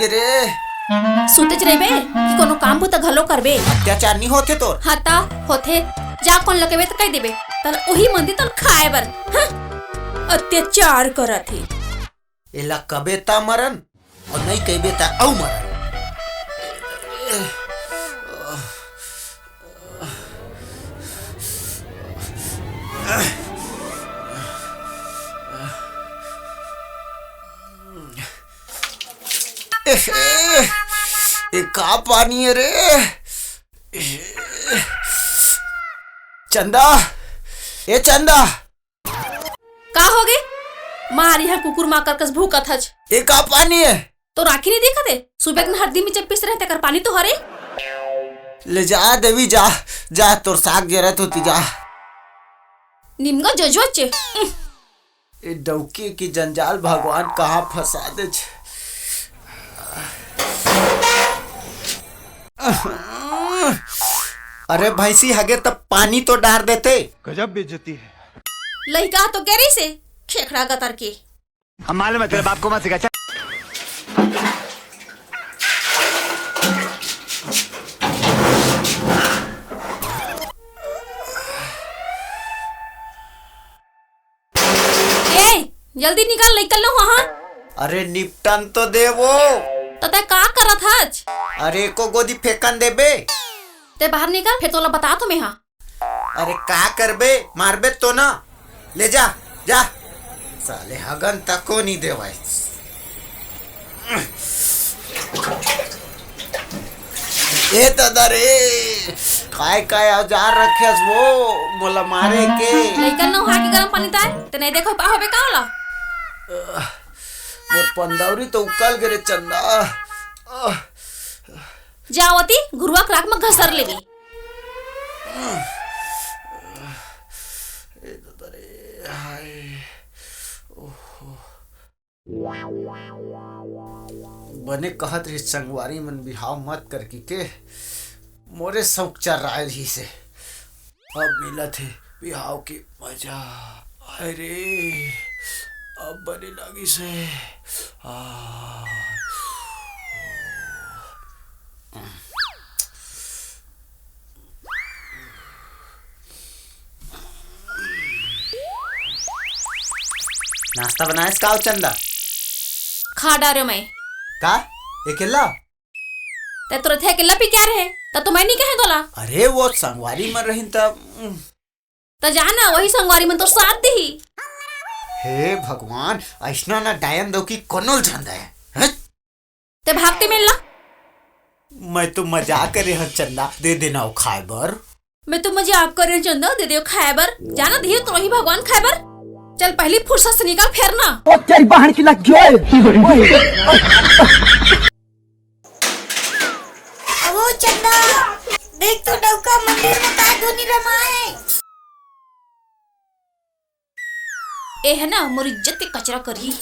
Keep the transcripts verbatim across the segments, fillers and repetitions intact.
ये रे। सुतेच रहिबे कि कोनो काम बूता घलो करबे? अत्याचार नहीं होथे तोर? हाँ ता होथे। जा कोन लगेबे त कह देबे, तन उही मंदी तन खाए बर। हाँ? अत्याचार करत हे। एला कबे ता मरन, अउ नहीं कहिबे ता अउ मरन। ए, ए, ए, का पानी हे रे? ए, चंदा, ए चंदा। का होगे? मार इहाँ कुकुर माकर कस भूकत हच। ए का पानी हे? तोर आँखी नहीं दिखत हे? सुबह दिन हरदी में चप्पी से रहते कर पानी तो हरे। ले जा देवी, जा, जा, तोर साग जरत होती, जा। निमगा जजवचे। ए डौकी के जंजाल भगवान कहाँ फंसा देच। अरे भैंसी हगे तब पानी तो डार देते। गजब बेइज्जती है। लइका तो गेरी से खेखड़ा गतर के। हम मालूम है तेरे बाप को मत सिखा, चल। ए, जल्दी निकल, लइका लो वहाँ। अरे निपटन तो देवो। त तै का करत हच? अरे एको गोदी फेंकन देबे। तै बाहर निकल, फेर तोला बतात हों मैं हा। अरे का करबे, मारबे तो ना। ले जा, जा। साले हगन तको नहीं देवाय। ए दादा रे, काय काय औजार रखेस वो मोला मारे के? लइकन नहा के गरम पानी ताय, ते नहीं देखो पा होबे का होला? मोर पंदौरी तो उकल गे रे चंदा। जावती घुरुवा के राख में घसर लेबे। ए दादा रे, हाय। ओहो। बने कहत रहिस संगवारी मन बिहाव मत कर कहिके, मोरे सौक चर्राए रहिस हे। अब मिलत हे बिहाव के मजा। हाय रे, अब बने लागिस हे। आ। नाश्ता बनाएस का ओ चंदा? खा डारे मैं। का? अकेला? ते तुरंत है अकेला पी क्या रहे? तब तो मैं नहीं कहे तोला। अरे वो संगवारी मन रहिन तब। त जा ना, वही संगवारी मन तो साथ दिही। हे भगवान, अइसना ना डायन दो कि कोनो झन दे। हैं? ते भागते मिल ला। मैं तो मजाक करे हंव चंदा, दे देना वो खाए बर। मैं तो मजाक करे हंव चंदा, दे दे खाए बर। जाना दिही तो रही भगवान खाए बर। चल पहली फुर्सत से निकल फेर ना। ओ तेरी बहन की लग गई। अबो चंदा, देख तो डौका मंदिर में का धुनी रमाए। ए है ना, मोर इज्जत के कचरा करही।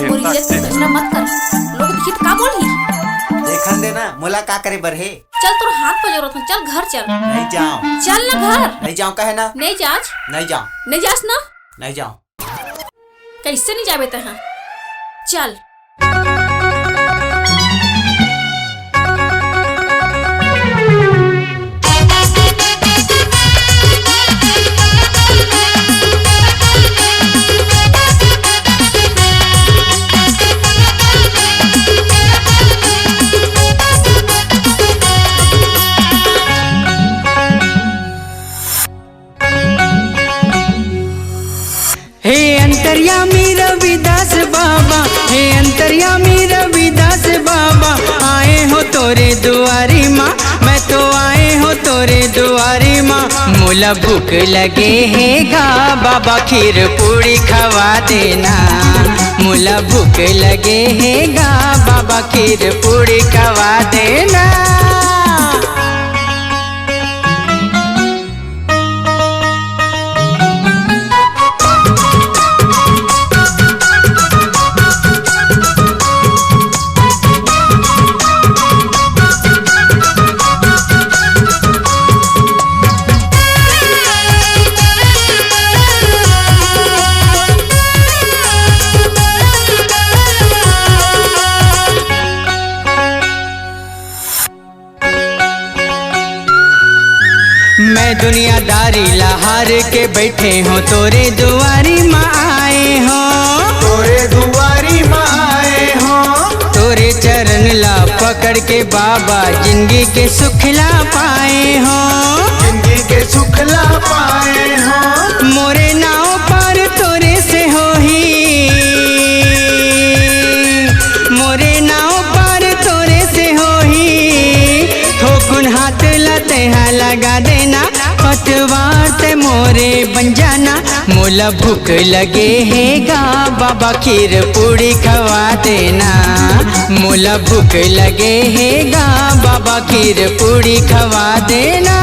मोर इज्जत के कचरा मत कर, लोग दिखी त का बोलही? देखन देना, मोला का करे बर हे? चल, तोर हाथ पजोरत हंव, चल घर चल। नहीं जाओ। चल ना घर। नहीं जाओ, कहे ना। नहीं जाच। नहीं जाओ। नहीं जाच ना। नहीं जाओ। कैसे नहीं जाबे तैं? चल। हे अंतर्यामी रविदास बाबा, हे अंतर्यामी रविदास बाबा, आए हो तोरे दुआरी माँ, मैं तो आए हो तोरे दुआरी माँ। मोला भूख लगे हे गा बाबा, खीर पूड़ी खवा देना। मोला भूख लगे हे गा बाबा, खीर पूड़ी खवा देना। के बैठे हो तोरे दुआरी म आए हो, तोरे दुआरी म आए हो। तोरे चरण ला पकड़ के बाबा जिंदगी के सुख ला पाए हो, जिंदगी के सुख ला पाए हो। मोरे नाव पार तोरे से होही, मोरे नाव पार तोरे से होही। थोकुन हाथ ला तेहा लगा देना, पतवार ते मोरे बन जाना। मोला भूख लगे हे गा बाबा, खीर पूड़ी खवा देना। मोला भूख लगे हे गा बाबा, खीर पूड़ी खवा देना।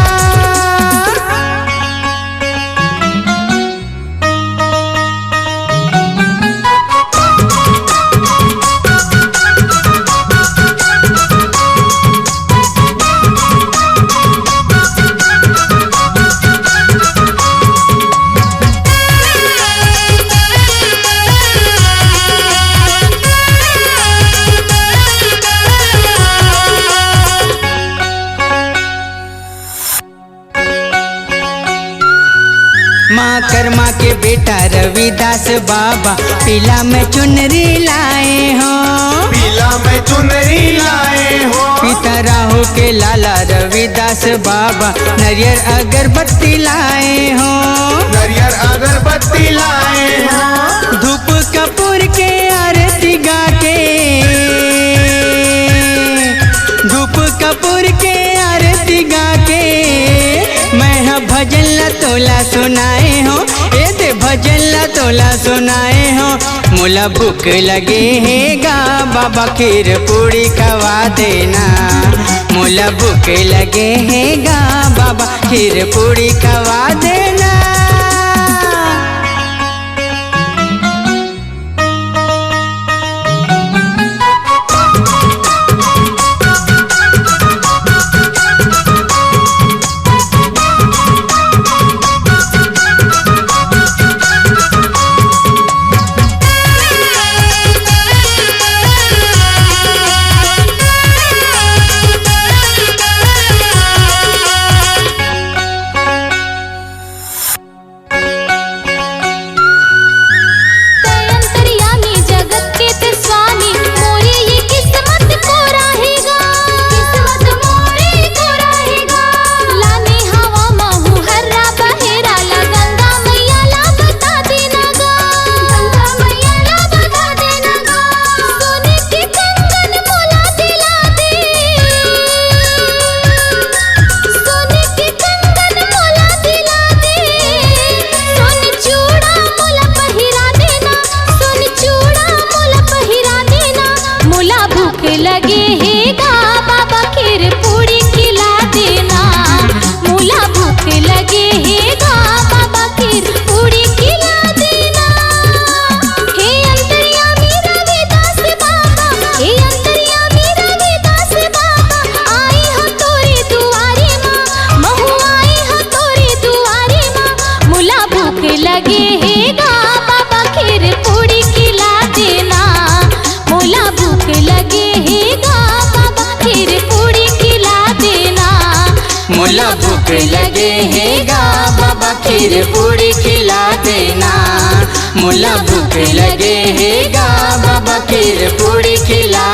माँ कर्मा के बेटा रविदास बाबा, पीला में चुनरी लाए हो, पीला में चुनरी लाए हो। पिता राहु के लाला रविदास बाबा, नरियर अगरबत्ती लाए हो, नरियर अगरबत्ती लाए हो। धूप कपूर के आरती गा के, धूप कपूर के आरती गा के, मैं ह भजन ला तोला सुनाए हो, ए दे भजन ला तोला सुनाए हो। मोला भूख लगे हे गा बाबा, खीर पूड़ी खवा देना। मोला भूख लगे हे गा बाबा, खीर पूड़ी खवा देना। तै अंतर्यामी जगत के तै स्वामी, मोरी ये किस्मत कोरा हे गा, किस्मत मोरी कोरा हे गा। लाने हवा महू हर्रा बहेरा ला, गंगा मैया ला बता देना गा, गंगा मैया ला बता देना गा। सोने के कंगन मोला दिला दे, सोने के कंगन मोला दिला दे, सोन चूड़ा मोला पहिरा देना, सोन चूड़ा मोला पहिरा देना। मोला भूख लगे हे गा बाबा, खीर पूड़ी खिला देना। मोला भूख लगे हे गा बाबा, खीर पूड़ी खिला देना। हे अंतर्यामी रविदास बाबा, हे अंतर्यामी रविदास बाबा, आई हो तोरे दुआरी माँ, महू आई हो तोरे दुआरी माँ। मोला भूख लगे हे गा बाबा, खीर पूड़ी खिला देना। मोला भूख लगे हे गा बाबा, खीर पूड़ी खिला देना। मोला भूख लगे हे गा बाबा, खीर पूड़ी खिला देना। मोला भूख लगे हे गा बाबा, खीर पूड़ी खिला